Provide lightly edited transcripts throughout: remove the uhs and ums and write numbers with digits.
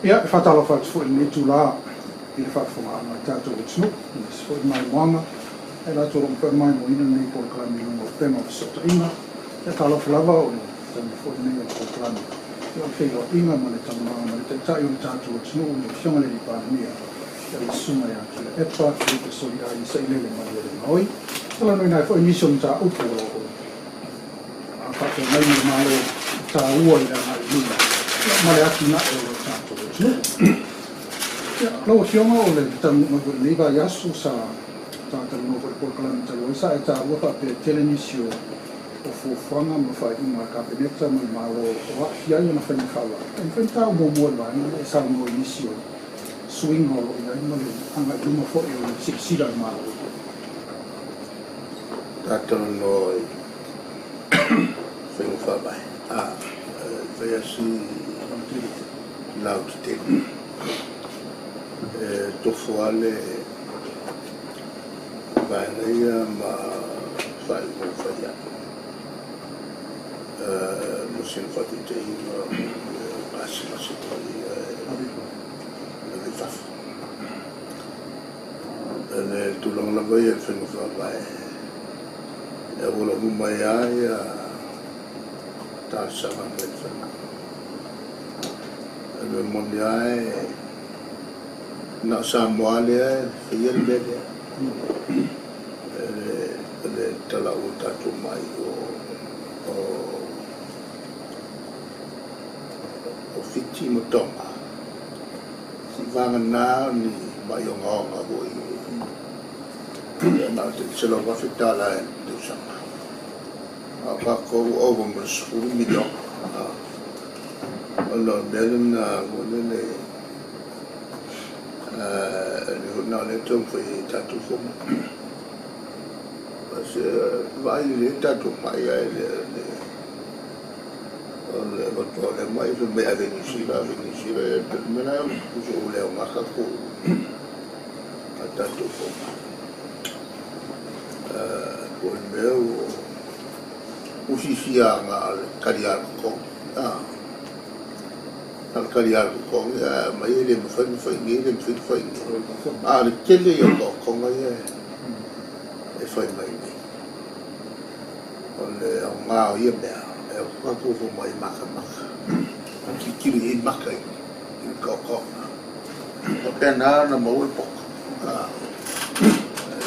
Ia, e faatalofa atu foi i lenei itula i le faafofogaaga a le tatou atunuu, aemaise foi le maimoaga a i latou o lo o mafai ona maimoaina lenei polokalame i luga o upega o fesootaiga. Ia, talofa lava, o le taimi foi lenei o le polokalame o le feiloaiga ma le talanoaga ma le Taitai o le tatou atunuu, le Afioga i le Palemia, le Susuga ia Tuilaepa Filipe Soliai Sailele Malielegaoi. Talanoaina ai foi nisi o mataupu o lo o faafeagai ma le Malo taua i le agai i luma ma le atinae o le tatou atunuu. Ia, lau Afioga, o le taunuu mai foi i lenei vaiaso sa talatalanoa foi i le polokalame talu ai, sa e taua faapea e tele nisi o fuafuaga ma faaiuga a le Kapeneta ma le Malo o aafia ai ona faiga faavae. E mafai ona taua muamua i le vaega lea e saunoa i nisi o suiga o lo o i ai ma le agai i luma foi o le silasila a le Malo. Talanoa i faiga faavae. Fai asi lautetele. E tofo lava le vaega ia ma faaiuga ua fai atu. Mo sina faataitaiga, o le gasegase foi ia e ave i fafo. O le tulaga lava ia i le faiga faavae, e auala uma mai lava ia talosaga mai le falemai. O le mea moni lava e na o Samoa lea e faia le mea lea. O le talau o tatou mai o Fiti ma Tonga, seivagana ni mai ogaoga foi na o le $100,000 i le tausaga. A o tatou ua ova ma le 10 miliona. Ona o le mea lena foi lele, le mea foi lena o lea e taumafai ai e tatou fomai. Vaai lelei tatou mai ae le o le avatu o lea mai fai mai ave i Niu Sila, ave i Niu Sila, le mea la tusa ua le aoga tatou a tatou fomai. Po o le mea ua fiafia na o le tali lava o le totogi. Na o le tali lava o le totogi, ae aumai e le mafai ona fai nei, le mafai ona fai nei. A o le tele ia o taotoga ia e fai mai nei. O le aoga o ia mea, e o atu tatou fomai e matamata, tilotilo i ai maka i le taotoga. E faapena ona maua le poto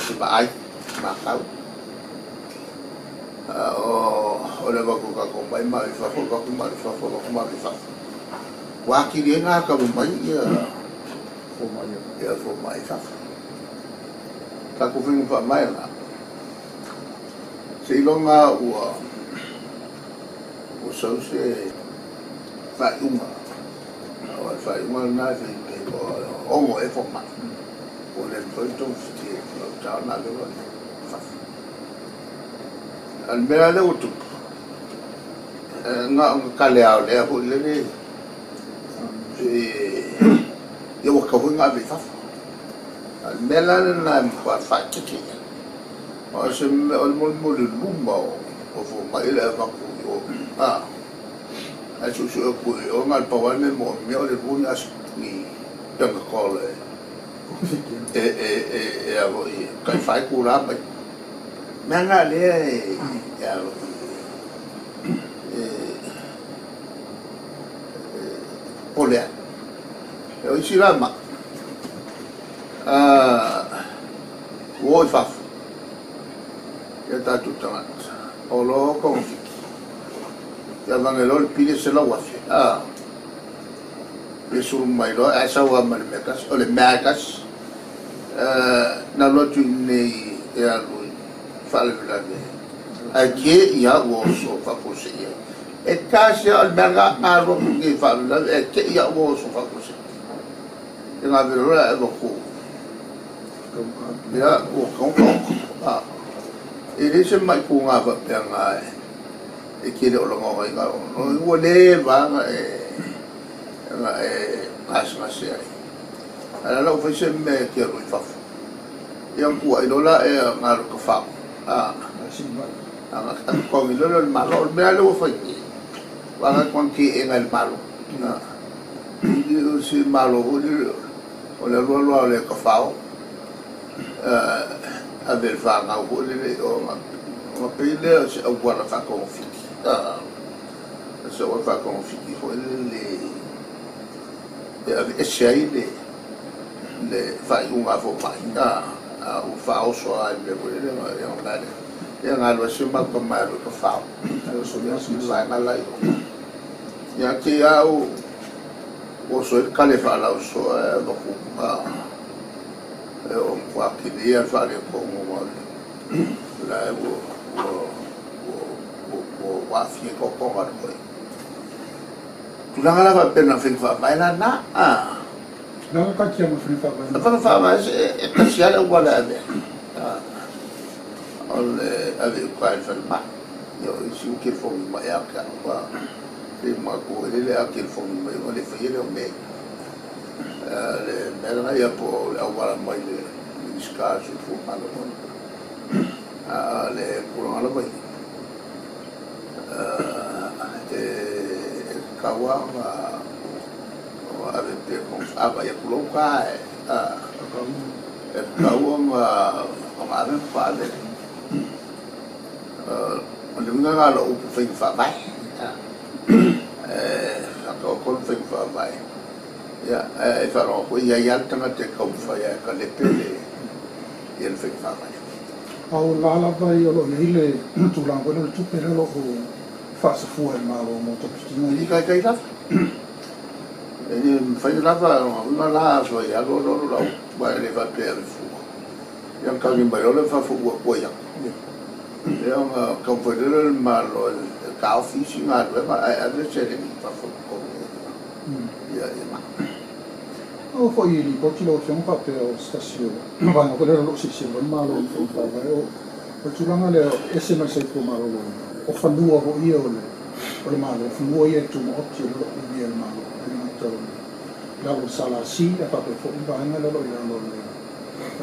e vaai, matau. O le avatu o tatou mai ma ave i fafo, avatu ma ave i fafo, avatu ma ave i fafo. Ua atili ai ona atamu mai ia fomai i fafo. Tatou faiga faavae la, seiloga ua sau se faaiuga. O le faaiuga lena e fai pe 6 ea fomai. Ua le mafai ona togafiti e gauta ona ave loa lea i fafo. A o le mea la lea ua tupu, na ona kale lava o lea foi lele, ia ua tatau foi ona ave i fafo. A o le mea la lena e matua faaeteete i ai, o se mea o le molimoli luma o fomai le avatu i o, ae suesue atu i o, na o le pau lava le mea e manaomia o le lua ni aso ni Panadol e tai 4 itula ma mea na lea e popole ai. O isi la mai, ua o i fafo ia tatou tagata, o lo togafiti, ia avane loa le pili e $100,000, ia sulu mai loa, ae sau lava ma le mea tasi, o le mea lava e tasi. Na alu atu i inei e alu i faalavelave, ae te i lava ua oso faafuasei ai. E tasi lava o le mea lena, a alu atu i inei i faalavelave, ae te i lava ua oso faafuasei. Ia na ave loa ae avatu, ia ua tatau ona taoto. E leai se mai tuga faapea na e te le o lagonaina. Ua leva ona e gasegase ai. Ae la ua fai se mea e te alu ai i fafo. Ia ona tuuai loa lea na alu tafao. Ona totogi loa lea e le Malo. O le mea lea ua fai nei, ua agai atu lava teena e le Malo. E le o se Malo foi lele o le alu alu lava o le tafao ave i le fanau foi lele i o, ona pei lea o se auala faatogafiti, o se auala faatogafiti foi lele e aveese ai le faaiuga a fomai, a ua faaoso lava i le mea foi lele ona lea, ia na alu ai si o matou tama e alu e tafao i le vaega la i o. Ia te au ua oso ai le kale faalausoa e avatu e o matua tele lava le faaletonu ona o la e ua aafia ai toatoga o le toeaina. Tulaga la faapea na o faiga faavae la na. Na o taatia ma faiga faavae. O faiga faavae e tasi lava le auala e ave ai, o le ave i uta i le falemai. Ia o isi ua telefoni mai ia te au, pei ua manatu foi lele a telefoni mai ona le faia lea o mea ia. Le mea lena ia po o le auala mai le Minisita o le Soifua Maloloina. A o le tulaga lava ia, e tatau lava ona ave pea, a vaai atu loa uta e tatau ona ave ma faatoa ave. O le uiga lena o lau upu faiga faavae. E faataoto le faiga faavae, ia, ae faalogo atu e i ai lava le tagata e taumafai lava e talepe le le faiga faavae. A o la lava o lo o i ai le tulaga foi lea o le tupe lea o lo o faasafua e le Malo mo togafitiga ia. E taitai lava. E le mafai lava ona uiga la afai e alu alu alu lau aua e le faapea e ave fua. Ia ona tagi mai loa lea faafoua atu ai atu. Ia ona taumafai loa lea o le Malo e taofi isi galuega ae ave le seleni i fafo e totogi ai ia ma. Oo foi i lipoti lau Afioga faapea o se tasi o vaega foi lea o lo o silasila mai le Malo i faiga faavae o le tulaga lea e ese mai le soifua maloloina o fanua foi ia o le Malo, o fanua ia e tumaoti o lo o umia e le Malo e le gata o le lalo o le SLC ae faapea foi le vaega lea o lo o i lalo o le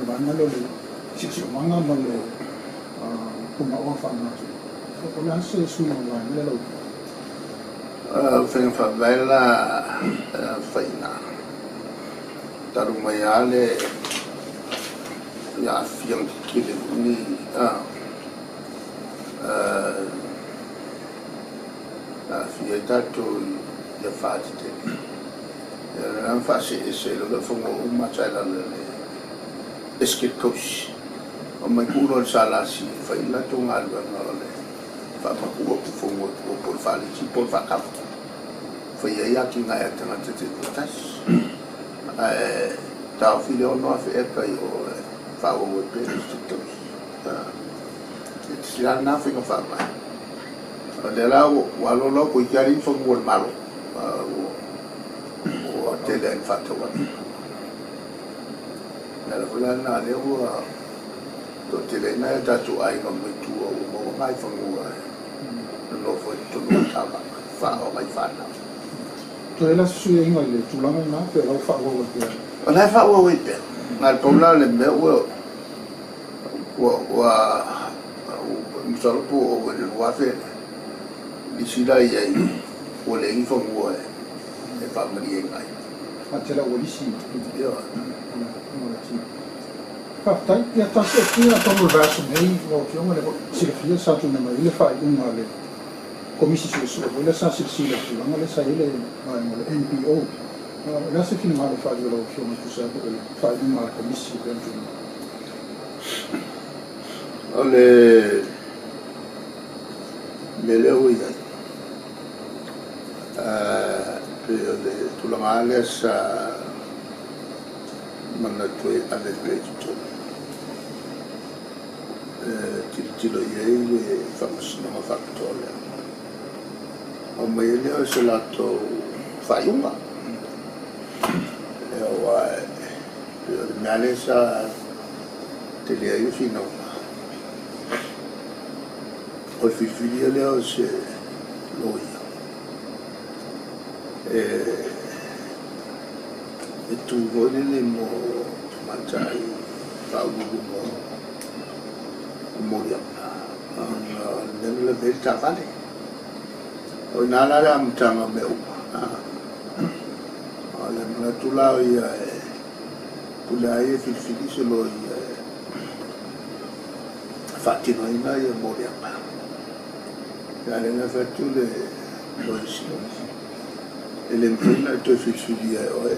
vaega lea o le siosiomaga ma le punaoa faalenatura. O le a se suiga o le vaega lea lau Afioga? O faiga faavae la faiga talu mai lava le aafiaga tetele foi nei aafia ai tatou i afa tetele. Ia o lea na faaseese ai loa fanua uma sa i lalo o le Esetete Tausi. Omai tuu loa i le SLC e fai le latou galuega o le faamatuu atu fanua i tua po o le faalisi po o le faatau. Fai ai atinae a tagata taitoatasi. Ae taofi le 6,000 eka i o e faaauau ai pea le Esetete Tausi. E tasi la lena faiga faavae. O lea la ua alu alu toeitiiti lava leai ni fanua o le Malo. Ua tele lava ina faatau atu. O le ala foi la lena lea ua toatele ai nai o tatou aiga mai tua ua maua nai fanua e nonofo ai i totonu o le taulaga e faaoga ai fanau. Toe i ai la se fesuiaiga i le tulaga lena pe o la ua faaauau ai pea? O la e faaauau ai pea. Na o le pau la o le mea ua ua masalo po ua ova i le 2,000 lisi la i ai ua leai ni fanua e faamalieina ai. A tele ua lisi. Ioe. Faafetai. Ia tasi atu ia atonu o le vaiaso nei lau Afioga lea foi silafia sa tuuina mai ai le faaiuga a le Komisi Suesue foi lea sa silasila i le tulaga lea sa i ai le vaega o le NPO. O le a se finagalo e faaalia e lau Afioga e tusa ai foi o le faaiuga a le Komisi e pei ona tuuina mai? O le mea lea ua i ai, pei o le tulaga lava lea sa manatu e ave pea i totonu e tilotilo i ai le Faamasinoga Faapitoa lea. Aumai ai lea o se latou faaiuga. Aua pei o le mea lea sa tele ai le finauga, o le filifilia lea o se loia e tu foi lele mo tamaitai faauluuluga o moliaga ona o le mea na lavea ai le taavale. O i ina la le amataga o mea uma. manatu la o ia e pule ai e filifili se loia e faatinoina ia moliaga. Ia a o lea na fai atu le Loia Sili, e le mafai ona e toe filifilia e oe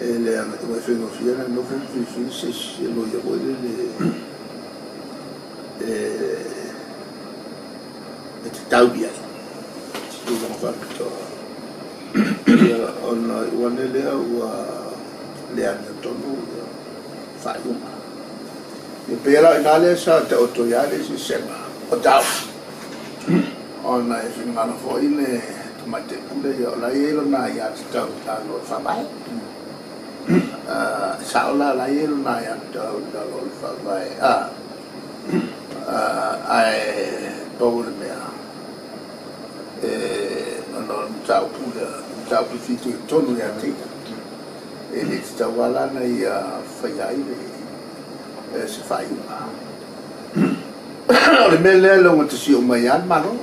e leaga ua e faigofie ona e nofo ma filifili se isi loia foi lele e te tau i ai se tulaga faapitoa. Ia ona iu ane lea ua le amiotonu ia faaiuga. Ia pei la o i ina lea sa taoto ai le eseesega o taofi, ona e finagalo foi le Tamaitai Pule ia o la e i ai lona aiatatau i lalo o le Faavae. E sao la o la e i ai lona aiatatau i lalo o le Faavae, ae pau o le mea, ona o le mataupu lea, o le mataupu e fitoitonu ia te ia. E le tatau lava la ona ia faia ai se faaiuga. O le mea lea e laugatasia uma ai lava le Malo,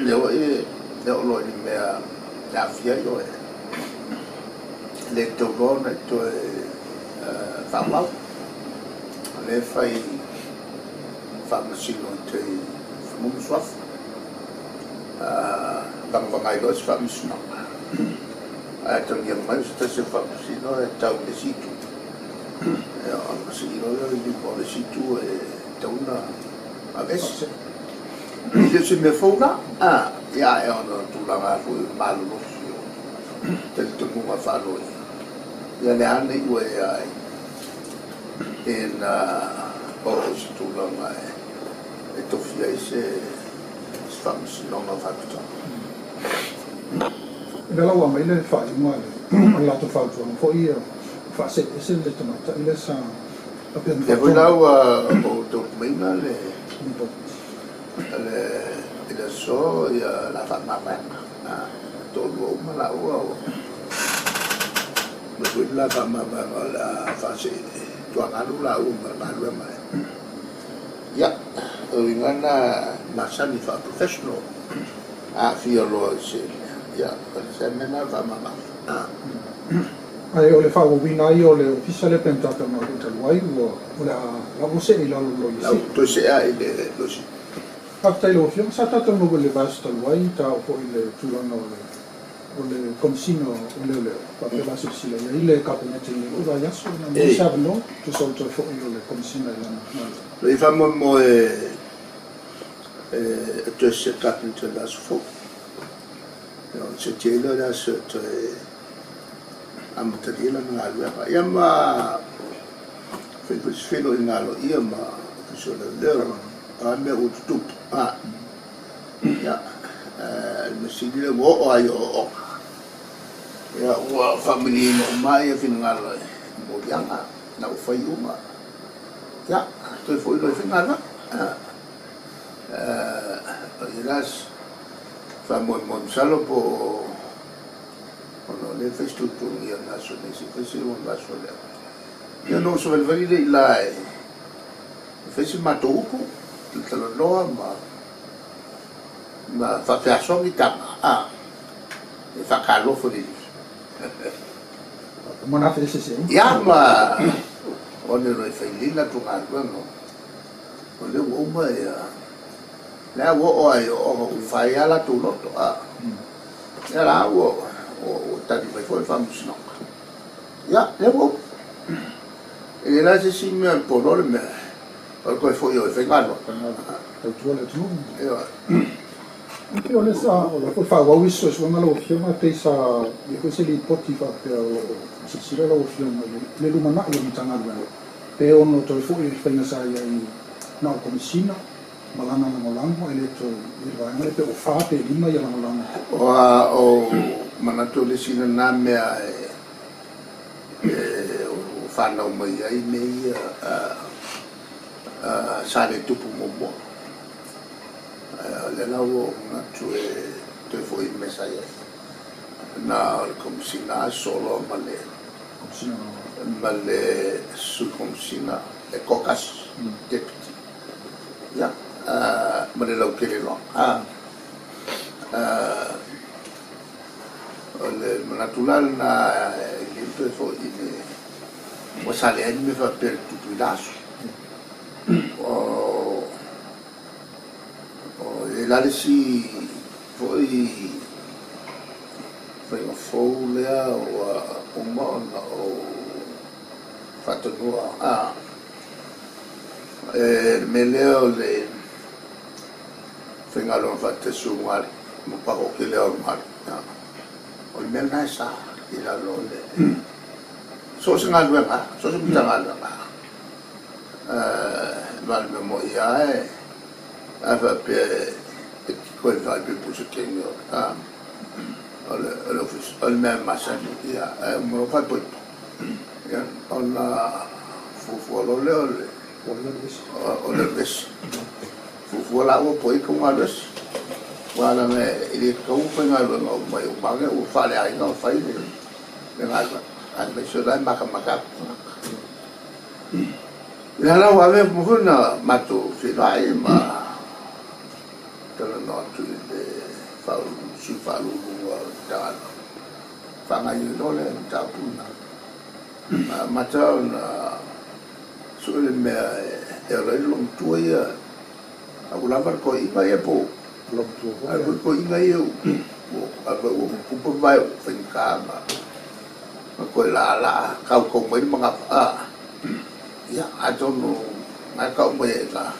lea foi e oo loa i le mea e aafia ai oe, e le tatau loa ona e toe faaauau. O lea e fai faamasino i tai fanua ma suafa, vagavaga ai loa se faamasinoga. Ae atagia mai o se tasi o faamasino e tau i le isi itu, ona sii loa lea o le lima o le isi itu e tatau ona aveese. E le o se mea fou la, ia ae ona o tulaga foi o le malolosi o talitonuga faaloia, ia lea lava na iu ai ai ina oo i se tulaga e tofia ai se faamasinoga faapitoa. O lea la ua aumai le faaiuga a le latou fautuaga foi ia faasee ese le tamaitai lea sa faapea ona Lea foi la ua ou taulimaina le i le aso ia la faamavaega toalua uma laua ua aumai foi le la faamavaega o le a faasee tuagalu laua ma le galuega. Ia, o uiga na masani faa-professional, a aafia loa i se mea, ia, o le mea lena e faamama. Ae o le faaauauina ai o le ofisa lea pei ona tatou mafuta talu ai, ua, o le a, la ua see i lalo o le Loia Sili. Toe see lava i le Loia Sili. Faafetai i lau Afioga. Sa tatou maua i le vaiaso talu ai, ta oo foi i le tulaga o le o le Komesina o Leoleo, faapea la silasila i ai le Kapeneta i lenei foi vaiaso, na maua se avanoa, tusa o le toe foi o le Komesina i lana galuega. Lei faamoemoe e toe se Kapeneta i le aso fou. Ona seeti ai lea o le aso e toe amatalia lana galuega. Ia ma fai foi se feiloaiga aloaia ma Ofisa o Leoleo, o a mea ua tutupu. Ia, le mea sili lea ua oo lava i ooooga. Ia, ua faamalieina uma lava finagalo i moliaga, na ua fai uma. Ia, toe foi loa i faigaluega. O ia la faamoemoe masalo po o ona o lea e fai se tuutuuga i le aso nei, se i fai se lua aso lea. Ia ona ou savalivali lea i la e fai se matou upu, talanoa ma ma faafeasoagi tama, a, e faatalofa i le alii. Uma na feeseeseaiga. Ia ma o le loa e fai lelei latou galuega, o lea ua uma ia, lea ua oo lava i ooooga ua fai lava latou loto, a, ia la ua tali mai foi le faamasinoga. Ia, lea ua uma. E le la se isi mea o le polo le mea, o le toe foi o e faigaluega. Tautua le atunuu. E pei o lea sa, o la foi faaauau isi suesuega lau Afioga, pei sa i ai foi se lipoti faapea o lo o silasila lau Afioga i le lumanai o le Matagaluega, pe ono toe foi i le faiga sa i ai na o Komesina ma lana lagolago ae le toe i le vaega lea pe ua fa pe lima ia lagolago. Ua ou manatu o le isi lena mea e ua fanau mai ai mea ia sa le tupu muamua. O lea la ua ou manatu e toe foi i le mea sa i ai. Na o le Komesina lava sosoo loa ma le ma le Sui Komesina e toatasi, Deputy, ia, ma le lautele loa. O le manatu la lena e le toe foi i le ua sa leai ni mea faapea i le tupu i la aso. O i ai la le isi foi faiga fou lea ua uma ona ou faatonua, le mea lea o le faigaluega faatasi o ulugalii ma paoke lea o ulugalii. O le mea lena e sa i lalo o le so o se galuega, so o se Matagaluega. Ma o le mea moni lava e a faapea e te qualify pe po o se teine o le ofisa, o le mea masani, ia, ae uma loa faaipoipo, ia, ona fuafua loa lea o le o le alu ese. Fuafua la ua po i ai tou alu ese. Aua leaga e le tatau ona faigaluega uma ai uma ane ua faaleaina ona fai le galuega, aemaise o la e matamata atu tagata. Ia la ua ave uma foi ona matou feiloai ma talanoa atu i le Sui Faauluuluga o le Matagaluega, faagaoioi loa le mataupu lena. Amata ona sue le mea e ola ai le loomatua ia, a ua lava le toeaina ia po o ai foi toeaiina ia ua tupu ma vae ua faigata ona toe laalaa tautau mai le manava. Ia, atonu na e tau mai ai i ina,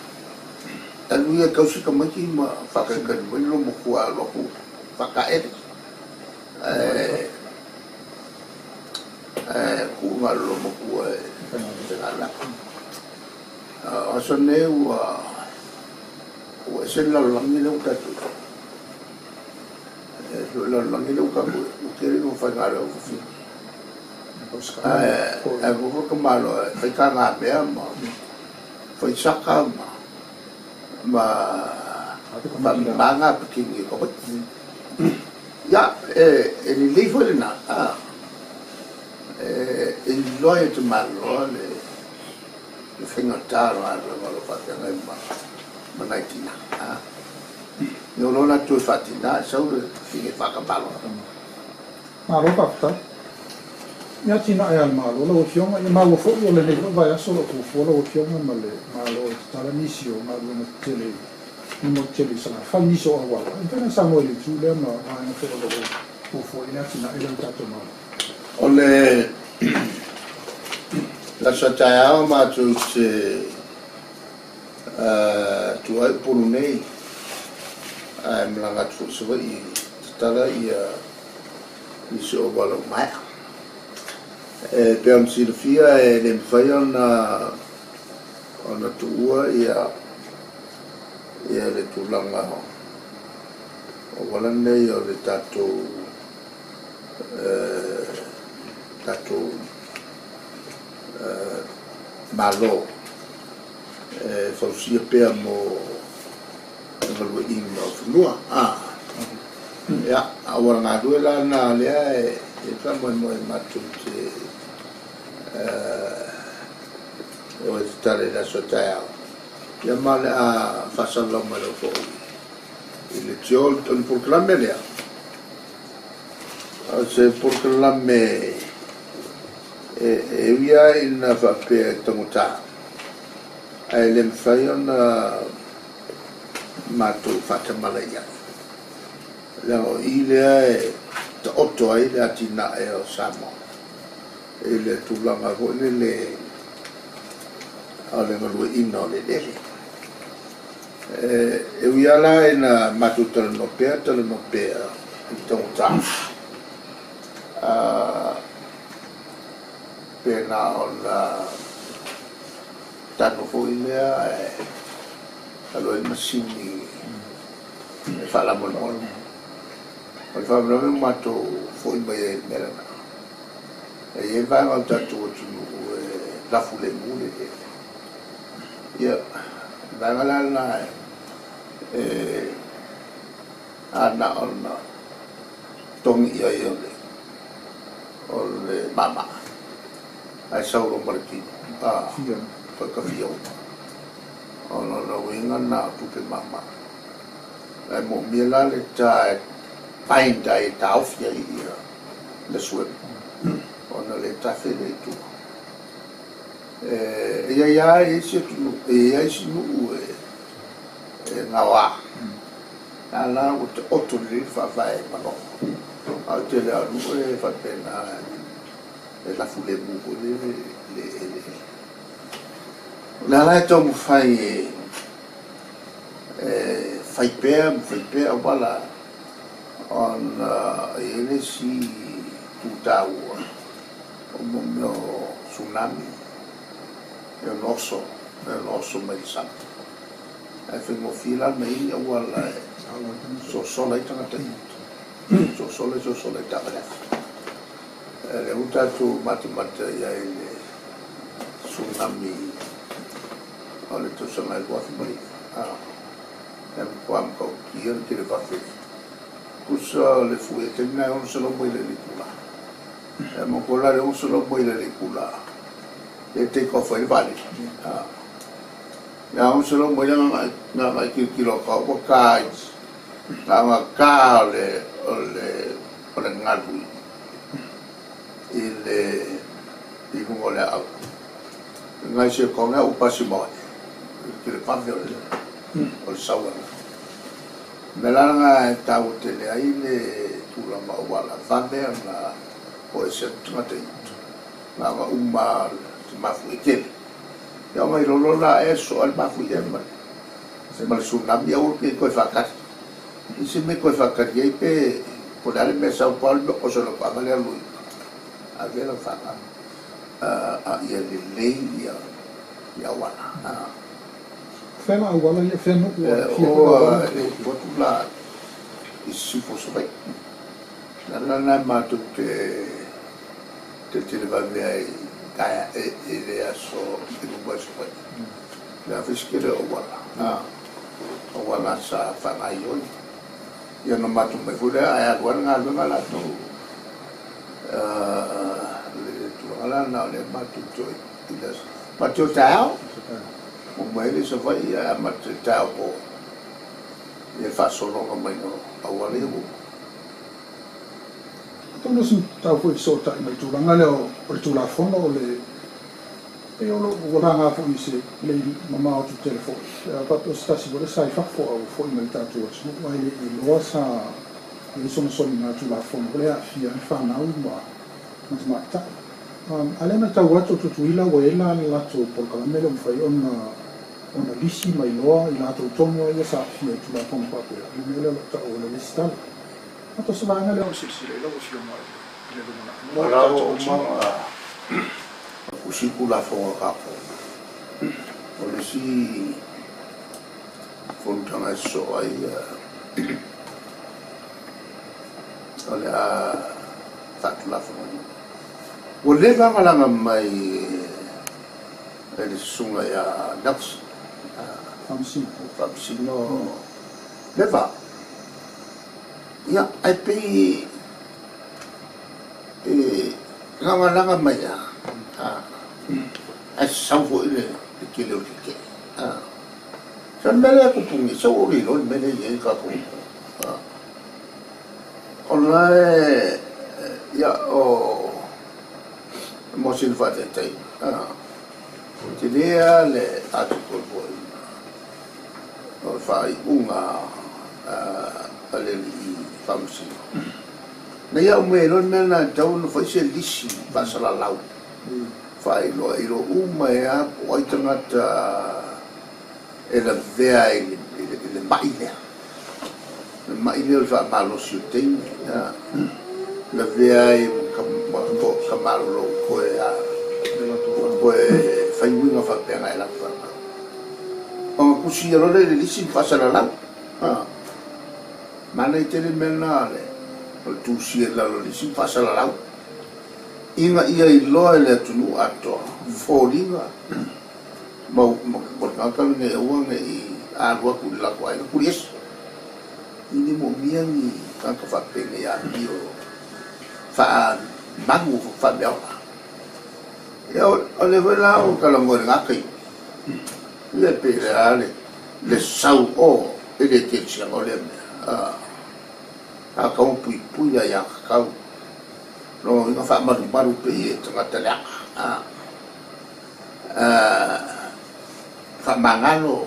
alu ia e tausi tamaiti ma faatalitali mai le loomatua e alu atu faataele. Ae tuu na o le loomatua e faigaluega. O aso nei ua ese le lalolagi lea ua tatou i ai. E ese foi le lalolagi lea ua tatou i ai, ua tele ina faigaluega fafine. Ae aua foi tamaloa e fai tagamea ma fai saka ma faamama napekini e tamaiti. Ia, e lelei foi lena, e iloa e tamaloa le faigata o le galuega o lo o faafeagai ma nai tina. Ia o loa latou e faatina, e sau le fafine e faatamaloa. Malo faafetai. I atinae a le Malo, lau Afioga, ia maua foi o lenei foi vaiaso o lo o fuafua lau Afioga ma le Malo e tatala nisi o galuega tetele i le motu tele i Salafai, nisi o auala. E mafai ona saunoa i le itu lea ma vaega foi o lo o fuafua i le atinae lea o le tatou Malo. O le aso a taeao matou te tua ai Upolu nei ae malaga atu foi i Savaii e tatala ia nisi o auala ua maea. E pei ona silafia e le mafai ona tuua ia le tulaga o auala nei o le tatou tatou Malo e fausia pea mo le galueaiina o fanua. Ia, auala galue la lena lea e faamoemoe matou te o e tatala i le aso a taeao, ia ma o le a faasalalau mai lava foi i le tio. O le polokalame lea, o se polokalame e ui lava ina faapea e taugata, ae le mafai ona matou faatamala i ai, leaga o i lea e taoto ai le atinae o Samoa i le tulaga foi lele o le galueaiina o le eleele. E ui lava la ina matou talanoa pea, talanoa pea i le taugata, pe na ona tano foi lea ae alu ai le masini e faalamolemole. O le faalavelave ua matou foi mai ai i le mea lena. E i ai vaega o le tatou atunuu e lafu lemu le eleele. Ia, o le vaega la lena e a na ona togi i ai o le maamaa ae sau loa ma le tino, a, toe kafia uma. Ona o le uiga lena o tupe maamaa. Ae moomia la le ta e bind ai, e taofi ai ia. le swim ona le tafe lea i tua. E i ai lava isi atunuu, e i ai isi nuu e gaoa, a la ua taoto lelei le faavae manono. A o le tele lava o nuu e faapena e lafu lemu foi lele i le eleele. O lea la e taumafai e fai pea ma fai pea auala ona e i ai le isi itu taua o mo mea o tsunami e ono oso, e ono oso mai le sami. Ae faigofie la ona i ai ni auala e sosola ai tagata i uta, sosola sosola i taavale afi. Lea ua tatou matamata i ai i le tsunami o le tausaga e 2009, e matua matautia le televave. Tusa o le fue i le taimi lena e 600 maila i le itula. E manatua la le 600 maila i le itula, lea e take off ai le vaalele. Ia 600 maila na ona e tilotilo atu lava ua ta i, na ona ta o le galu i le i luga o le aau. Nai sekone ua pasi mai i le televave o le sauaga. O le mea la lena e taua tele ai le tulaga auala vave ona o ese atu tagata i uta, na ona uma se mafuie tele. Ia ona iloilo la e soa le mafuie ma le tsunami aua le toe faatali. I se mea toe faatali ai pe po o le a le mea e sau, pau le mea oso lau taavale alu i uta, ave lau fanau a ia lelei ia auala. Fea la auala ia, fea nuu a fia foi auala. E le tu atu la i sisifo o Savaii. O le ala lena matou te televave ai i le aso i luma i Savaii. O le a fai si tele o auala, auala sa faagaoioi. Ia ona matou mai foi lea, ae alu lava le galuega latou. Le tulaga la lena o lea matou te o i le aso. Matou te o taeao. Ua mai ai le Savaii ae amata i le taeao po ia le faasologa mai o auala ia ua uma. Atonu o se mataupu foi e fesootai mai i le tulaga lea o le Tulafono o le pei o lou ua laga foi i se le i mamao atu tele foi faapea o se tasi foi lea sa i fafo a ua foi mai i le tatou atunuu ae le i iloa sa i ai sona soligatulafono foi lea e aafia ai le fanau ma tamaitai. A o lea e matau atu o Tutuila ua i ai la le latou polokalame lea ua mafai ona ona lisi ma iloa i latou tonu lava ia sa aafia i Tulafono faapea, le mea lea o lo o tau o le resitala. Atonu o se vaega lea o silasila i ai lau Afioga i le lumanai mo le tatou atunuu. O la ua uma ona tusi Tulafono a tatou. O le isi fonotaga e sosoo ai o le a faatulafonoina. Ua leva ona laga mai e le susuga ia Nelson, Faamasino Leva. Ia, ae pei e lagalaga mai lava, ae sau foi le tele o le tetee. So, o le mea lea e tupu nei, se ua ou le iloa le mea lea e i ai le tatou O la e, ia, o, mo sina faataitaiga, tele lava le article foi o le faaiuga a le alii faamasino. Na ia aumai ai loa le mea lena e tatau ona fai se lisi faasalalau, faailoailo uma ai lava po o ai tagata e lavea i le mai lea. Le mai lea o le faamalosi o teine, lavea ai ma tamalolo ua toe fai uiga faapena i latou fanau. Ona tusia loa lea i le lisi ma faasalalau. Manaia tele le mea lena o le tusia i lalo o le lisi ma faasalalau ina ia iloa e le atunuu atoa foliga ma o le tagata lenei aua ne i alu atu i le latou aiga tuliese. E le moomia ni tagata faapena i amio faamanu faameaola. Ia o lea foi la ua talanoa i lena taimi, ia pei o le a le sau o i le kerisiano lea mea, a tatau ona puipui aiatatau. Lona uiga faamalumalu pei e tagata leaga. Faamagalo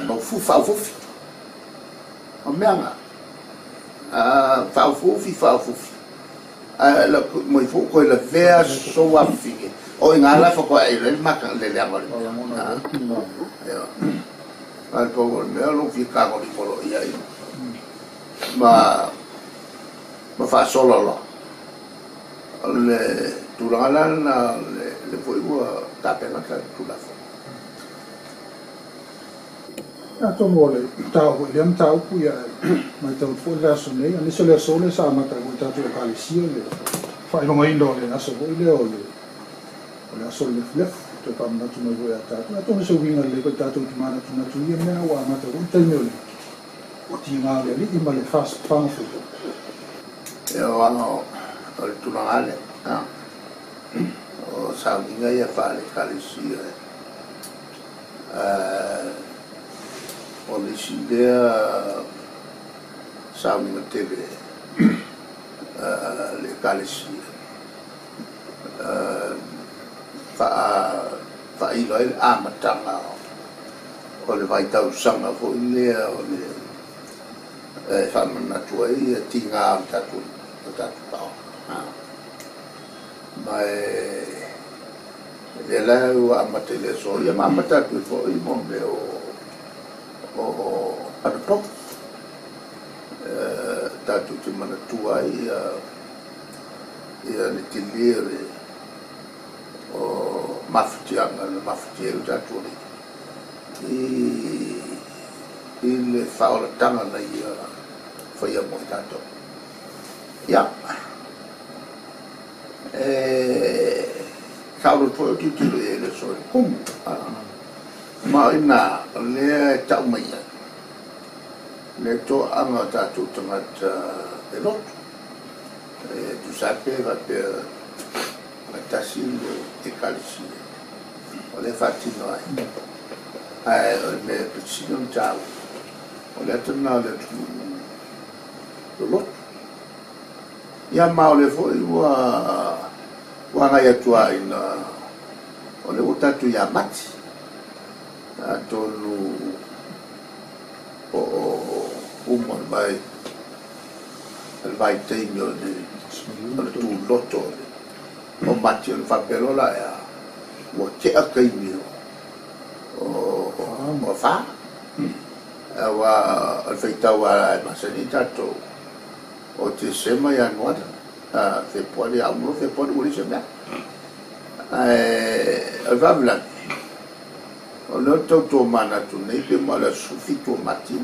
maufu faaufufi. O mea na, faaufufi faaufufi, ae mai foi toe lavea sou afafine, o i ina la faatoa e iloa ai le mata le leaga o le mea. Ioe. Ae pau o le mea o lou fia tagolima loa i ai ma ma faasola loa. O le tulaga la lena o lea foi ua tapena tatou Tulafono. Atonu o le ta foi lea mataupu ia matau atu foi le vaiaso nei, aemaise o le aso lea sa amata ai foi i tatou Ekalesia le faailogaina o le aso foi lea o le o le aso o le lefulefu, toe faamanatu mai foi ia tatou. Atonu o se uiga lelei foi tatou te manatunatu i ia mea ua amata foi le taimi o le tiga o le alii ma le fagafulu. Ia aua o le tulaga lea, o sauniga ia faale-Ekalesia O le isi lea sauniga tele a le Ekalesia e faailo ai le amataga o le vaitausaga foi lea o le e faamanatu ai tiga o le tatou taoga. Ma e lea la ua amata i le aso ia ma amata atu ai foi mo mea o anapogi tatou te manatua ai ia le tele o le o mafatiaga na mafatia ai lo tatou Alii i le faaolataga na ia faia mo i tatou. Ia, E saoloto foi o tilotilo i ai le aso i le kumu. Ma o i ina o lea e tau mai ai le toaaga o tatou tagata e lotu. E tusa lava pe faapea e tasi le Ekalesia o lea e faatino ai. Ae o le mea e pito sili ona taua, o le ata lena o le atunuu lolotu. Ia ma o lea foi ua agai atu lava ina o lea ua tatou ia Mati, atonu po o uma le vai le vaitaimi o le tuloto o Mati ona faapea loa la ea ua tea taimi o afa. Aua o le faitau lava e masani tatou o Tesema, Ianuari, Fepuari, a uma loa Fepuari ua leai se mea. Ae o le faalavelave, o lea ou te tau tomanatu nei pe ma o le aso 17 o Mati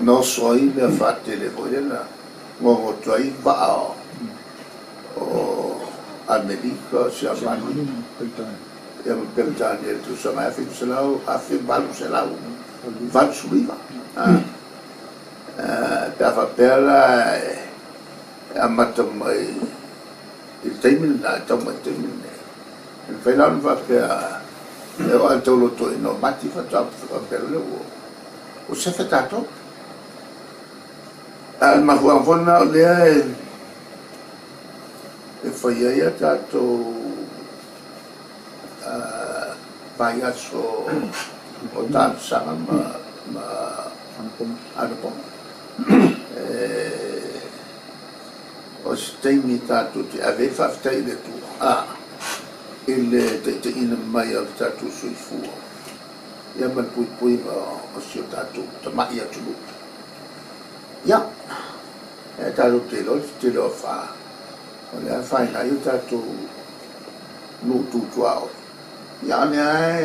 na oso ai le afa tele foi lea na gogoto ai vaa o Amerika, Siamani, ia ma Peretania i le tausaga 1889. Pe a faapea la e amata mai i le taimi lena e tau mai i le taimi lenei, e mafai la ona faapea e oo lava i le taulotoina o Mati faatoa faapea loa lea ua sefe tatou. A o le mafuaaga foi lena o lea e fai ai a tatou vaiaso o talosaga ma anapogi. O se taimi tatou te ave ai le faafetai i le Atua i le taitaiina mai o le tatou soifua ia ma le puipuiga o si o tatou tamai atunuu. Ia, e tatou te iloa le tele o afa o lea e afaina ai o tatou nuu tu tuaoi. Ia o lea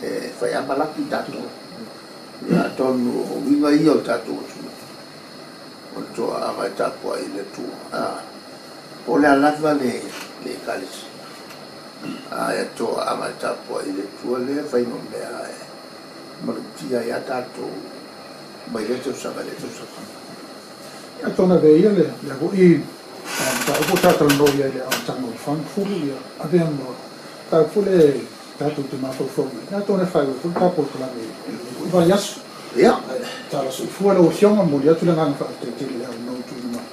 e fai lava ma laki tatou. Ia atonu o uiga ia o le tatou atunuu o le toaaga e tapuai i le Atua. Po o le a lava le Ekalesia, ae toaaga e tapuai i le Atua lea e fai ma mea e malutia ai lava tatou mai lea tausaga i lea tausaga. Atonu avea ia lea foi mataupu sa talanoa i ai i le amataga o le Fagafulu, ia avea ma mataupu foi lea tatou te mafaufau i ai. Atonu e faaiu ai foi le ta polokalame i lenei foi vaiaso. Ia. Ae tala soifua lau Afioga, momoli atu le agaga faafetai tele i le avanoa ua tuuina mai.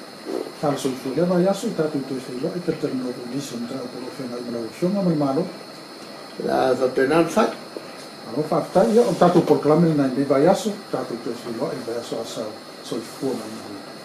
Tala soifua i lea vaiaso i tatou toe feiloai, talatalanoa foi i nisi o mataupu o lo o feagai ma lau Afioga ma le Malo. O le a faapena ona fai. Malo faafetai. Ia, o le tatou polokalame lena i lenei vaiaso, tatou toe feiloai i le vaiaso a sao. Soifua ma ia manuia.